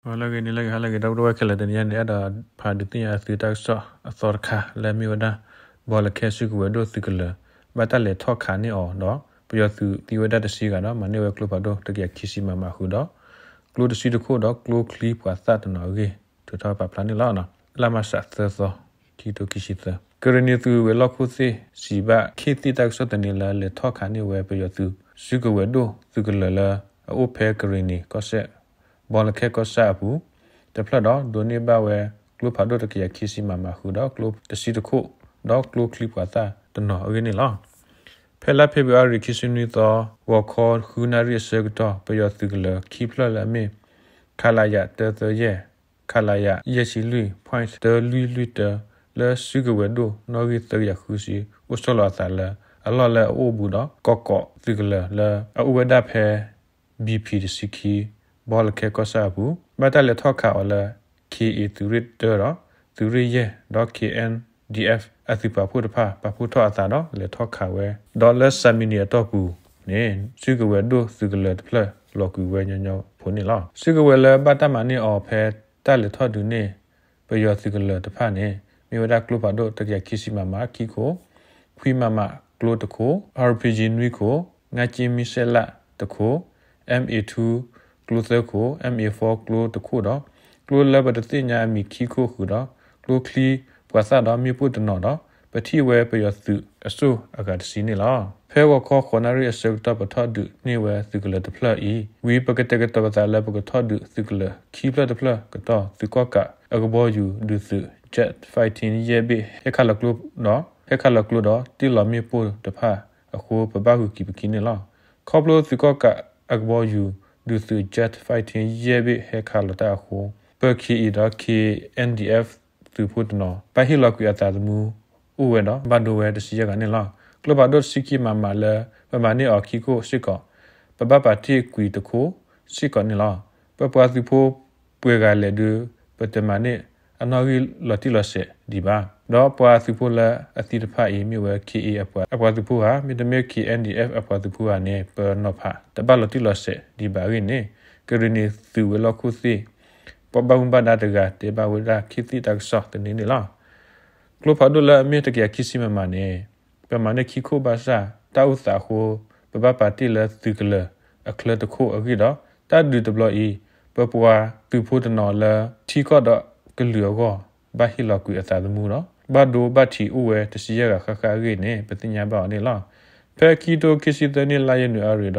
လၢဂ့ၤန့ၣ် လၢဂ့ၤ ဟါလၢဂ့ၤ ဒီပုၢ်ဝဲၢ်ခဲလၢာ် တနံၤအံၤန့ၣ် အဲၣ်ဒိးဖးဒုးသ့ၣ်ညါသုတၢ်ကစီၣ်အသီတခါ လၢအမ့ၢ်ဝဲဒၣ် ဘီလၢခဲစုကဝဲၤဒိၣ်သုးကလၢၤ ဘၣ်တၢ်လဲၤထီၣ်ခးန့ၢ်အီၤဒီး ပယီၤသုးသံဝဲဒၣ်တဆံဂၤဒီး မၤန့ၢ်ဝဲကျိဖးဒိၣ်တကယၤခံဆံမးမးဃုာ်ဒီး ကျိတဆံတခိၣ်ဒီးကျိချံပှၤသၣ်တနီၤအဂ့ၢ် ထုးထီၣ်ပာ်ဖျါန့ၣ်လီၤ. လါမးရှးသၢသီ ခံကထိခံဆံသၢ ကရ့ၣ်နံၤသုးဝဲၤလီၢ်ခိၣ်သ့ၣ် စံးဘၣ်ခ့ၣ်သ့ၣ်တၢ်ကစီၣ်သန့လၢ လဲၤထီၣ်ခးန့ၢ်ဝဲပယီၤသုး စုကဝဲၤဒိၣ်သုးကလၢၤလၢ အအိၣ်ဖဲကရ့ၣ်နံၤကီၢ်စဲၣ် ဘီလၢခဲကီၢ်ဆၣ်အပူၤ တဖျၢၣ်ဒီး ဒိးန့ၢ်ဘၣ်ဝဲ ကျိဖးဒိၣ်တကယၤခံဆံမးမးဃုာ်ဒီး ကျိတဆံတခိၣ် ဒီးကျိချံပှၤသၣ်တနီၤအဂ့ၢ်န့ၣ်လီၤ. ဖဲလါဖ့ၤဘြူၤအါရံၤခံဆံနွံသီ ဂီၤခီဃုနၣ်ရံၣ်အဆၢကတီၢ် ပယီၤသုးကလၢၤခံဖျၢၣ်လၢအမ့ၢ် ခလရ တၢသၢယဲၢ် ခလရ ယဲၢ်ဆံလွံၢ် point တၢလွံၢ်လွံၢ်တၢ လၢစုကဝဲၤဒိၣ်နီၣ်ဂံၢ်သၢကယၤဃုဆံ အိၣ်ဆီလီၤအသးလၢ အလီၢ်လၢအအိၣ်ဘူးဒီး ကီၢ်ကီၣ်သုးကလၢၤလၢအအိၣ်ဝဲဒၣ်ဖဲ BP တဆံခံ ဘီလၢခဲကီၢ်ဆၣ်အပူၤ ဘၣ်တၢ်လဲၤထီၣ်ခးအီၤလၢ ခ့ၣ်အ့ၣ် သုးရ့ၣ်တၢဒီး သုးရ့ၣ်ယဲၢ် ဒီး ခ့ၣ်အ့ၣ် DF အသုးပာ်ဖှိၣ်တဖၣ် ပာ်ဖှိၣ်ထီၣ်အသးဒီးလဲၤထီၣ်ခးဝဲ ဒီးလၢစးမံးနံးအတီၢ်ပူၤန့ၣ် စုကဝဲၤဒိၣ်သုးကလၢၤတဖျၢၣ်လီၤကွံာ်ဝဲညီညီဖိန့ၣ်လီၤ. စုကဝဲၤလၢဘၣ်တၢ်မၤန့ၢ်အီၤဖဲတၢ်လဲၤထီၣ်ဒုးန့ၢ် ပယီၤသုးကလၢၤတဖၣ်န့ၣ် မ့ၢ်ဝဲဒၣ်ကျိဖးဒိၣ်တကယၤခံဆံမးမးခံခိၣ်, ခွံမးမးကျိတခိၣ်, RPG နွံခိၣ်, ငါကၠ့မံၣ်စဲးလးတခိၣ်, MA two ကျိသၢခိၣ်, MA four ကျိတခိၣ်ဒီး ကျိလၢပတသ့ၣ်ညါအမံၤခံခိၣ်ဃုာ်ဒီး ကျိချံပှၤသၣ်ဒီးမ့ၣ်ပိၢ်တနီၤဒီး ပထံၣ်ဝဲပယီၤသုးအစိၣ်အဂၤတဆံန့ၣ်လီၤ. ဖဲဂီၤခီဃိးနၣ်ရံၣ်အဆၢကတီၢ် ပထီၣ်ဒုးန့ၢ်ဝဲသုးကလၢၤတဖျၢၣ်အံၤ ဝံၤပကတဲာ်ကတီၤပသးလၢပကထီၣ်ဒုးသုးကလၢၤခံဖျၢၣ်တဖျၢၣ်ကတီၢ် သုးကီၣ်ကးအကဘီယူၤဒုးသုး Jet Fighting ယဲၢ်ဘ့ၣ်ဟဲခးလီၤကျိဒီး ဟဲခးလီၤကျိဒီးတ့ၢ်လီၤမ့ၣ်ပိၢ်တဖၣ်အဃိ ပဘၣ်ဂုာ်ကံၤပခံန့ၣ်လီၤ. ခီဖျိသုးကီၣ်ကးအကဘီယူၤဒုးသုး Jet Fighting ယဲၢ်ဘ့ၣ်ဟဲခးလီၤတၢ်အဃိ ပ ခ့ၣ်အ့ၣ် ဒီး KNDF သုးဖိတနီၤ ဘၣ်ဟ့ၣ်လီၤကွံာ်အသးသမူ အိၣ်ဝဲဒီးဘၣ်ဒိဝဲတဆံယဲၢ်ဂၤန့ၣ်လီၤ. ကျိဖးဒိၣ်တဆံခံမးမးလၢ ပမၤန့ၢ်အီၤခံခိၣ်စ့ၢ်ကီး ပဘၣ်ပာ်တ့ၢ်ကွံာ်တခိၣ်စ့ၢ်ကီးန့ၣ်လီၤ. ပပှၤသုးဖိပှဲၤဂၤလဲၣ်ဒုး ပတမၤန့ၢ်အနီၣ်ဂံၢ်လီၤတံၢ်လီၤဆဲးဒံးဘၣ်. ဒီးပှၤသုးဖိလၢအသံတဖၣ်အံၤ မ့ၢ်ဝဲ ခ့ၣ်အ့ၣ် အပှၤသုးဖိဧါ, မ့တမ့ၢ် KNDF အပှၤသုးဖိဧါန့ၣ် ပနီၤဖးတဘၣ်လီၤတံၢ်လီၤဆဲးဒံးဘၣ်အဂ့ၢ်န့ၣ် ကရ့ၣ်နံၤသုးဝဲၤလီၢ်ခိၣ်သ့ၣ် ပှၤဘၣ်မူဘၣ်ဒါတဂၤ တဲဘၣ်ဝဲဒၣ်ခ့ၣ်သ့ၣ်တၢ်ကစီၣ်သန့န့ၣ်လီၤ. ကျိဖးဒိၣ်လၢအမ့ၢ်တကယၤခံဆံမးမးန့ၣ် ပမၤန့ၢ်ခံခိၣ်ဘၣ်ဆၣ် တၢ်အိၣ်သးအဃိ ပဘၣ်ပာ်တ့ၢ်လၢသုးကလၢၤအချၢတခိၣ်အဂ့ၢ်ဒီး တၢ်ဒုးတဘျီအံၤ ပပှၤသုးဖိတနီၤလၢထံကီၢ်ဒီးကလုာ်အဂီၢ် ဘၣ်ဟ့ၣ်လီၤကွံာ်အသးသမူဒီး ဘၣ်ဒိဘၣ်ထံးအိၣ်ဝဲတဆံယဲၢ်ဂၤဃၣ်ဃၣ်အဂ့ၢ်န့ၣ် ပသ့ၣ်ညါဘၣ်အီၤန့ၣ်လီၤ. ဖဲခံကထိခံဆံသၢနံၣ် လါယနူၤအါရံၤဒီး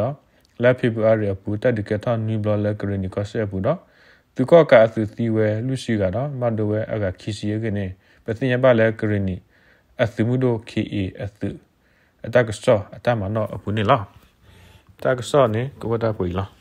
လါဖ့ၤဘြူၤအါရံၤအပူၤ တၢ်ဒုးကဲထီၣ်နွံဘျီလၢကရ့ၣ်နံၤကီၢ်စဲၣ်အပူၤဒီး သုးကီၣ်ကးအသုးသံဝဲလွံၢ်ဆံဂၤဒီး ဘၣ်ဒိဝဲအဂၤခံဆံအဂ့ၢ်န့ၣ် ပသ့ၣ်ညါဘၣ်လၢကရ့ၣ်နံၤအသုးမုၢ်ဒိၣ် ခ့ၣ်အ့ၣ် အသုး အတၢ်ကစီၣ်အတၢ်မၤနီၣ်အပူၤန့ၣ်လီၤ. တၢ်ကစီၣ်န့ၣ် ကအိၣ်ဒၣ်ပှဲၤအံၤလီၤ.